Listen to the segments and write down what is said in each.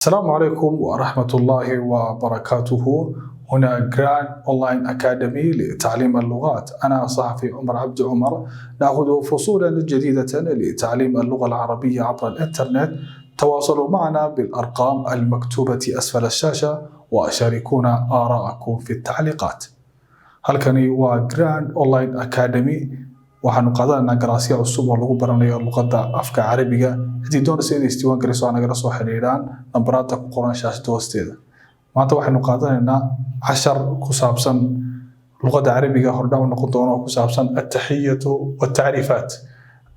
السلام عليكم ورحمة الله وبركاته. هنا Grand Online Academy لتعليم اللغات. أنا صحفي عمر عبد عمر. نأخذ فصولا جديدة لتعليم اللغة العربية عبر الإنترنت. تواصلوا معنا بالأرقام المكتوبة أسفل الشاشة وشاركونا آراءكم في التعليقات. Halkani waa Grand Online Academy. Waxaanu qaadanaynaa galaasyo cusub oo lagu baranayo luqadda afka Carabiga. Ciddii doonaysa inay isdiiwaan geliso waa nagala soo xiriiraan nambaraadda ku qoran shaashada hoosteeda. Maanta waxaynu qaadanaynaa cashar ku saabsan luqadda Carabiga, hordhac u noqon doono, oo ku saabsan التحية والتعريفات.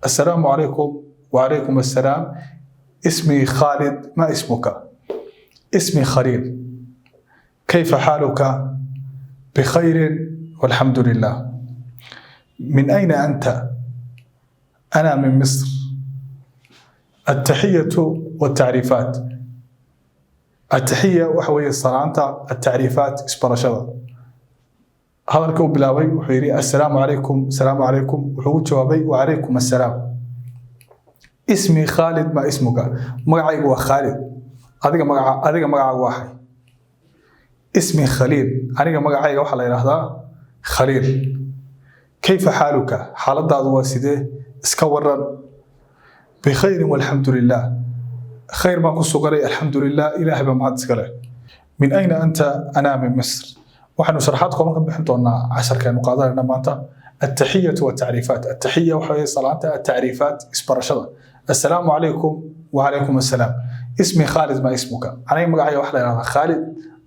السلام عليكم. وعليكم السلام. اسمي خالد، ما اسمك؟ اسمي خليل. كيف حالك؟ بخير والحمد لله. من أين أنت؟ أنا من مصر. التحية والتعريفات. التحية waxa weeye salaanta, التعريفات isbarashada. Hadalka uu bilaabay wuxuu yidhi: "السلام عليكم." "السلام عليكم." Wuxuu u jawaabay: "وعليكم السلام." اسمي خالد، ما اسمك؟ Magacaygu waa Khaalid. Adiga magacaagu waa xay? اسمي خليل. Aniga magacayga waxaa la yidhaahdaa Khaliil. كيف حالك؟ Xaaladaadu waa sidee? Iska waran? بخير والحمد لله. Khayr baan ku suganay, alxamdu lilah, Ilaahay baa mahad iska leh. من أين أنت؟ أنا من مصر. Waxaanu sharaxaad kooban ka bixin doonaa casharkeenu qaadanayna maanta: التحية والتعريفات. التحية waxa weeye salaanta, التعريفات isbarashada. السلام عليكم. وعليكم السلام. اسمي خالد، ما اسمك؟ Aniga magacayga waxa la yidhahdaa Khaalid.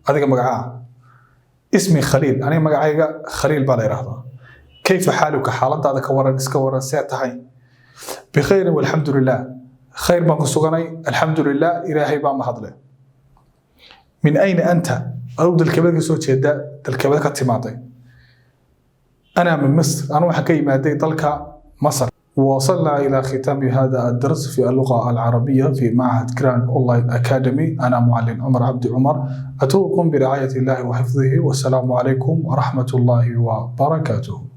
Adiga magacaa? اسمي خليل. Aniga magacayga Khaliil baa la yidhahdaa. كيف حالك؟ Xaaladaada ka waran? Iska waran? See tahay? بخير والحمد لله. Khayr baan ku suganay, alxamdu lilah, Ilaahay baa mahadle. من أين أنت؟ Adigu dalkeebad ka soo jeeda? Dalkeebad ka timaaday? أنا من مصر. Anu waxaan ka yimaaday dalka Masar. وصلنا إلى ختام هذا الدرس في اللغة العربية في معهد Grand Online Academy. أنا معلم عمر عبد عمر، أترككم برعاية الله وحفظه، والسلام عليكم ورحمة الله وبركاته.